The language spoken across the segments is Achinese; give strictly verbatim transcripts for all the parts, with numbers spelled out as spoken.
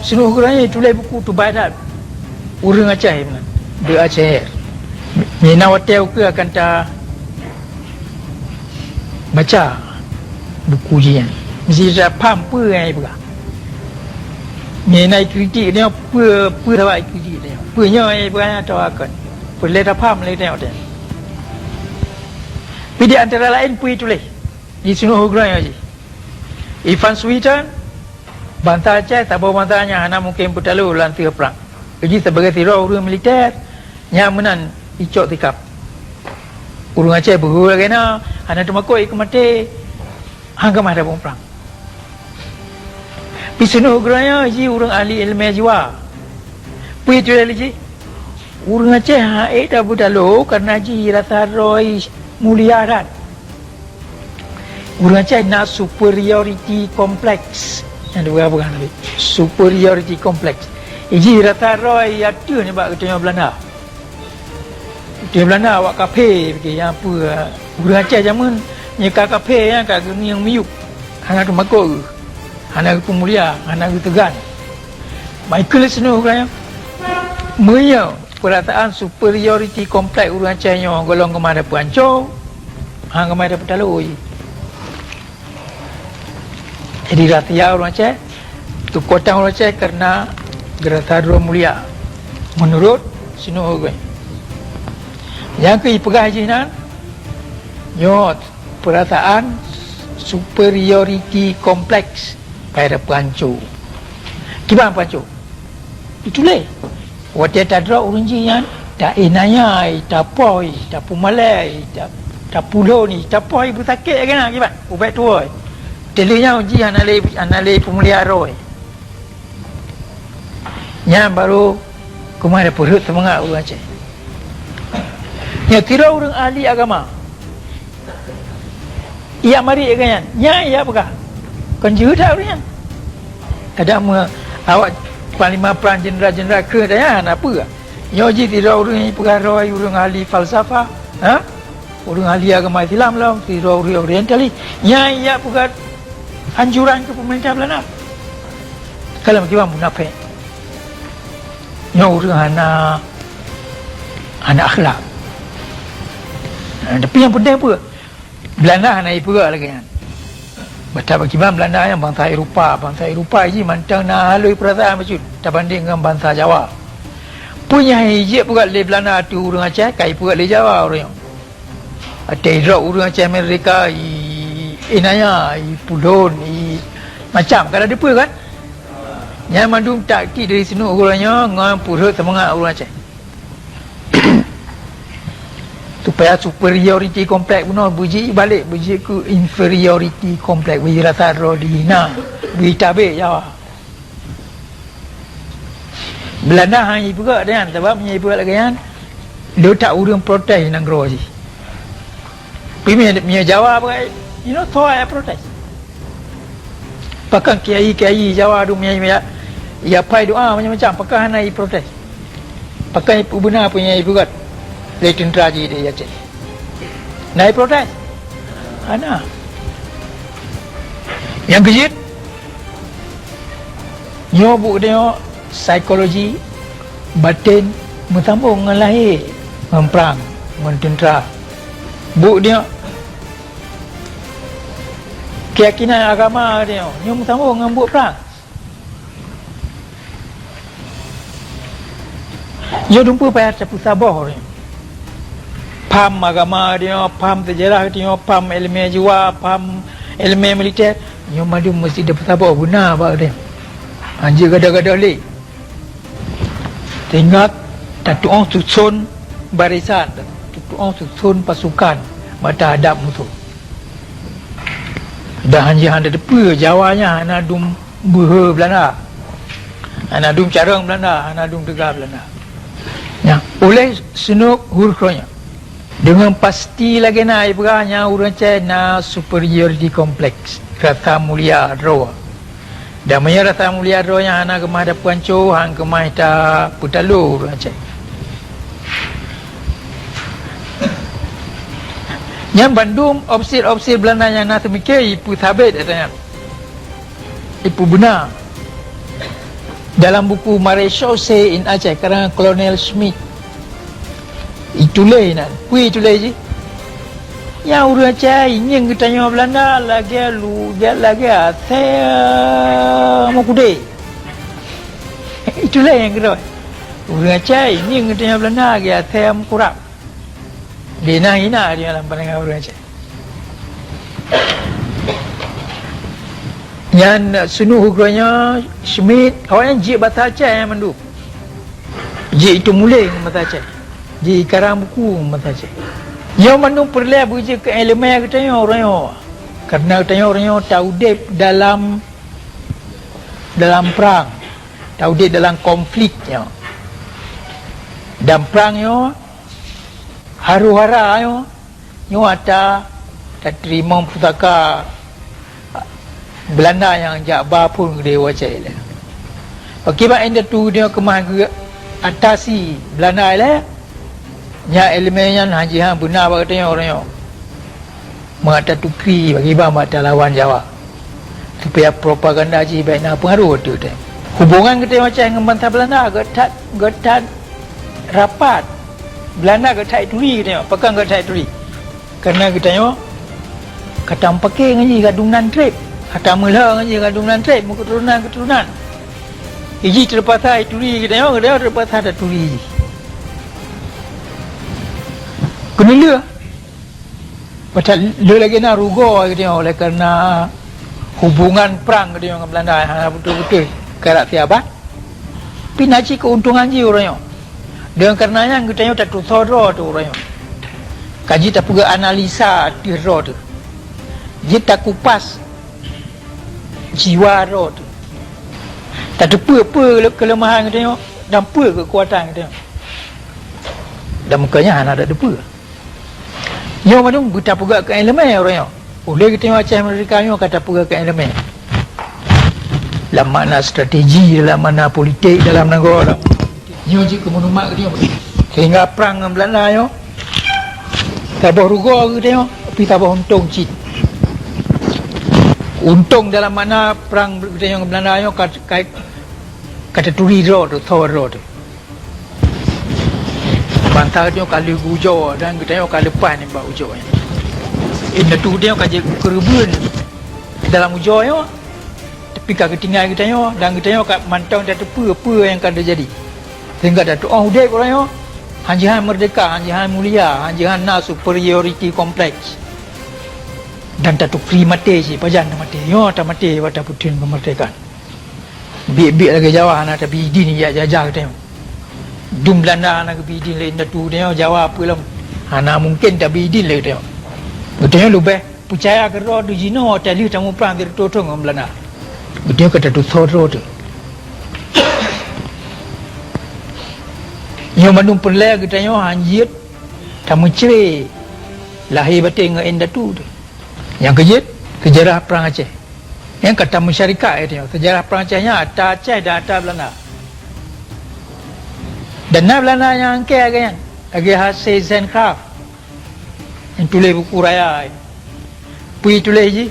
Sinoe uroe nyoe tuléh buku tubai that ureuëng Aceh meunan, De Aceh. Mina watée ukeue akan ta baca buku jih nyan, meusti ta pham peue nyang ipeugah. Mina ikritik nyoe peue, peue sabab ikritik nyoe. Peue nyoe nyang ipeugah nyan atawa kon. Peureulée ta pham lé nyoe teuh. Pi di antara laén peue tuléh di sinoe uroe nyoe jih. Ivan Suiton, bansa Aceh, saboh bansa nyang hana mungken peutalo lam teuh prang. Jih sibagai sidroe ureuëng militer, nyang meunan icok sikap. Ureuëng Aceh beuhe lagée na, hana teumakot ikeu maté, han keumah tabong prang. Pi sinoe uroe nyoe jih ureuëng ahli iéleumé jiwa. Peue tuléh lé jih? Ureuëng Aceh hana ék tapeutalo kareuna jih rasa droe mulia that. Ureuëng Aceh na superiority complex. Nyang dipeugah-peugah tadi. Superiority complex. Jih rasa droe ateueh nibak geutanyoe Belanda. Geutanyoe Belanda awak kafé pike nyang peue. Ureuëng Aceh jameun nyoe ka kafé nyan ka geungieng miyueb. Hana teumakot geuh. Hana geupeumulia, hana geuteugan. Michael Snow kan, meunyoe peurasaan superiority complex ureuëng Aceh nyoe gohlom keumah tapeuhanco, han keumah tapeutalo jih. Jadi rahsia ureuëng Aceh, keukuatan ureuëng Aceh kareuna geurasa droe mulia, meunurot Snow Hui. Nyang keu ipeugah jih nyan, nyoe peurasaan superiority complex, payah tapeuhanco. Kiban peuhanco? Ituléh. Watée tadrob ureuëng jih nyan, ta-inayai, tapoi, tapeumalée, ta-, tapulon, tapoi beusakét lagée na kiban ubak tuwoe. Teulheueh nyan jih hana lé, hana lé peumulia droe. Nyan barô keumah tapeurhot seumangat ureuëng Aceh. Nyan sidroe ureuëng ahli agama. Ijak marit lagée nyan, nyan ijak peugah. Kon jeuhet that ureuëng nyan. Kadang meu awak panglima prang, jeuneural-jeuneural kreueh that nyan hana peue. Nyoe jih sidroe ureuëng nyang peugah droe ureuëng ahli falsafah, ha? Ureuëng ahli agama Islam lom, sidroe ureuëng orientalis. Nyan ijak peugah anjuran keu peumeurintah Belanda. Kalon kiban munafék. Nyoe ureuëng hana, hana akhlak. Ha, tapi nyang penting peue? Belanda hana jipeugah lagée nyan. Bata bak kiban Belanda nyan bansa Eropa, bansa Eropa jih mantong na halui peurasaan bacut tabandeng ngon bansa Jawa. Peue nyang jijak peugah lé Belanda ateueh ureuëng Aceh, ka jipeugah lé Jawa ureuëng nyoe. Watée idrob ureuëng Aceh Amerika, i-, inaya, ipulon, i-, macam ka na dipeue kan? Nyan mandum taktik dari Snow Hui nyoe ngon peurhot seumangat ureuëng Aceh. Supaya superiority complex bunoe beujeuet balek, beujeuet keu inferiority complex, beujeuet rasa droe dihina, beuitabek Jawa. Belanda hana jipeugah lagée nyan, sabab meunyoe jipeugah lagée nyan, le that ureuëng protes nanggroe jih. Tapi meunyoe, meunyoe Jawa peugah, you know, soe nyang protes? Pakon kiai-kiai Jawa dum nyang, nyang, nyang pai doa macam-macam, pakon hana jiprotes? Pakon jipeubeunakan peue nyang jipeugah lé teuntra jih di Aceh? Na jiprotes? Hana. Nyang keujeuet, nyoe buet geutanyoe psikologi baten meusambong ngon lahé, ngon prang, ngon teuntra. Buet geutanyoe keuyakinan agama geutanyoe, nyoe meusambong ngon buet prang. Nyoe dumpeue payah tapeusaboh nyoe. Pham agama geutanyoe, pham seujarah geutanyoe, pham iéleumé jiwa, pham iéleumé militer, nyoe mandum meusti tapeusaboh beuna bak geutanyoe. Hanjeuet gadôh-gadôh lé. Teuingat, tatu'oh suson barisan, tatu'oh suson pasukan bak tahadab musoh. Dan hanjeuet hana teupeue Jawa nyan hana dum beuhe Belanda. Hana dum carông Belanda, hana dum teuga Belanda. Nyan, uleh Snow Hui nyan. Deungon pasti lagée na ipeugah nyan ureuëng Aceh na superiority complex, rasa mulia droe. Dan meunyoe rasa mulia droe nyan hana keumah tapeuhanco, han keumah tapeutalo ureuëng Aceh. Nyan bandum opsir-opsir Belanda nyang na seumiké ipeusabe ata nyan. Ipeubeuna. Dalam buku Maréchaussée in Aceh, karangan Kolonel Schmidt, ituléh nan. Peue ituléh jih? Nyang ureuëng Aceh ingieng geutanyoe Belanda lagée lu-, lagée asée, eh, meukeudeh. Ituléh nyang keudua. Ureuëng Aceh ingieng geutanyoe Belanda lagée asée meukurab. Di na hina di dalam pandangan ureuëng Aceh. Nyan seunuh uroe nyoe Schmidt, awaknyan jeuet basa Aceh nyan mandum. Jeuet itu muléh ngon basa Aceh. Jeuet karang buku ngon basa Aceh. Nyoe mandum peureulée beujeuet keu iéleumé geutanyoe uroe nyoe. Kareuna geutanyoe uroe nyoe taudeb dalam, dalam prang, taudeb dalam konflik nyoe. Dan prang nyoe Haru-hara nyoe, nyoe ata tateurimong pusaka Belanda nyang jak ba phon keudeh u Aceh ilée. Pakriban indatu nyoe keumah geuatasi Belanda ilée, nyan iéleumé nyan hana jihnyan beuna bak geutanyoe uroe nyoe. Meuata tukri pakriban meuata lawan Jawa. Supaya propaganda jih bék na peungaroh ateueh teuh. Hubongan geutanyoe Aceh ngon bansa Belanda geuh that, geuh that rapat. Belanda geuh that turi geutanyoe, pakon geuh that turi? Kareuna geutanyoe ka tameupaké ngon jih gadung nan treb, ka tameulhö ngon jih gadung nan treb, meuketurunan-keturunan. Jih teupaksa turi geutanyoe, geutanyoe teupaksa taturi jih. Keuneulheueh. Pasal lé lagée na rugoe geutanyoe oleh kareuna hubongan prang geutanyoe ngon Belanda hana beutôi-beutôi karab siabat. Pi na cit keuntungan jih uroe nyoe. Deungon kareuna nyan geutanyoe tatusoe droe teuh uroe nyoe. Ka jeuet tapeugah analisa ateueh droe teuh. Jeuet takupas jiwa droe teuh. Tateupeue peue keuleumahan geutanyoe dan peue keukuatan geutanyoe. Dan meukeunyan hana tateupeue. Nyoe mandum beutapeugah keu iéleumé uroe nyoe. Ulée geutanyoe Aceh Merdeka nyoe ka tapeugah keu iéleumé. Lam makna strategi, dalam makna politik, dalam nanggroe, lam nyoe jeuet keu maklumat geutanyoe. Sehingga prang ngon Belanda nyoe saboh rugoe geutanyoe, tapi saboh untông cit. Untông dalam makna prang geutanyoe ngon Belanda nyoe ka, ka, ka taturi droe teuh, soe droe teuh. Bansa nyoe ka lheueh geuujoe dan geutanyoe ka leupah nibak ujoe nyan. Indatu nyoe ka jeuet keureubeuen dalam ujoe nyoe, tapi ka geutinggai geutanyoe dan geutanyoe ka mantong tateupeue peue nyang ka teujadi. Sehingga tatu'oh udeb uroe nyoe, han jihnyan meurdeka, han jihnyan mulia, han jihnyan na superiority complex. Dan tatukri maté cit, pajan tamaté. Nyoe tamaté bak tapeutheun keumeurdekaan. Biet-biet lagée Jawa hana tabi idin jak jajah geutanyoe. Dum Belanda hana geubi idin lé indatu geutanyoe, Jawa peue lom hana mungken tabi idin lé geutanyoe. Geutanyoe leubeh peucaya keu droe teuh jinoe watée lheueh tamuprang sireutôh thon ngon Belanda. Geutanyoe ka tatusoe droe teuh. Nyoe mandum peureulée geutanyoe han jeuet tameucre lahé batée ngon indatu teuh. Nyang keujeuet, seujarah Prang Aceh. Nyang ka tameusyarikat, eh, tanyoe, seujarah Prang Aceh nyan ata Aceh dan ata Belanda. Dan na Belanda nyang angkée lagée nyan, lagée H C Zentgraaff nyang tuléh buku raya. Peue tuléh jih?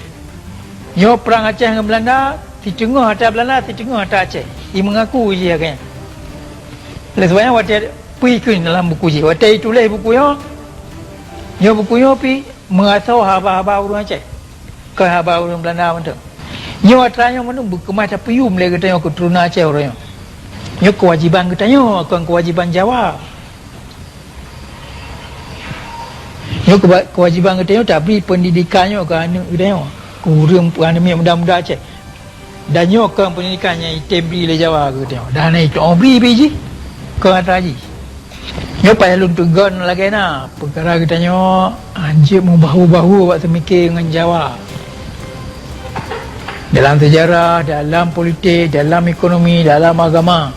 Nyoe Prang Aceh ngon Belanda, siteungoh ata Belanda, siteungoh ata Aceh. I meungaku jih lagée nyan. Oleh sebab nyan, watée peue kheun dalam buku jih, watée ituléh buku nyoe, nyoe buku nyoe pi meurasoe haba-haba ureuëng Aceh. Kon haba ureuëng Belanda mantong. Nyoe atra nyoe mandum beukeumah tapeuyuem lé geutanyoe keuturonan Aceh uroe nyoe. Nyoe keuwajéban geutanyoe, kon keuwajéban Jawa. Nyoe keuba-, keuwajéban geutanyoe tabri peundidikan nyoe keu aneuëk geutanyoe, keu ureuëng, keu aneuëk miet muda-muda Aceh. Dan nyoe kon peundidikan nyang item bri lé Jawa keu geutanyoe. Dan hana itu'oh bri pi jih, kon atra jih. Nyoe payah lôn teugon lagée na, peukara geutanyoe hanjeuet meubahu-bahu bak teumike ngon Jawa. Dalam seujarah, dalam politik, dalam ekonomi, dalam agama,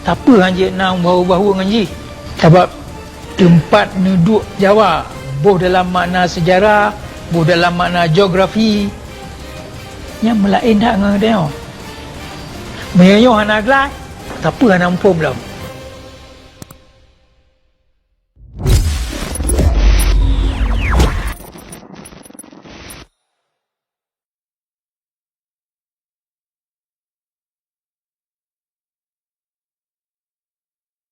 sapeue hanjeuet na meubahu-bahu ngon jih? Sabab teumpat neuduek Jawa, boh dalam makna seujarah, boh dalam makna geografi, nyan meulaén that ngon geutanyoe. Meunyoe nyoe hana gleh, sapeue hana muphom lom?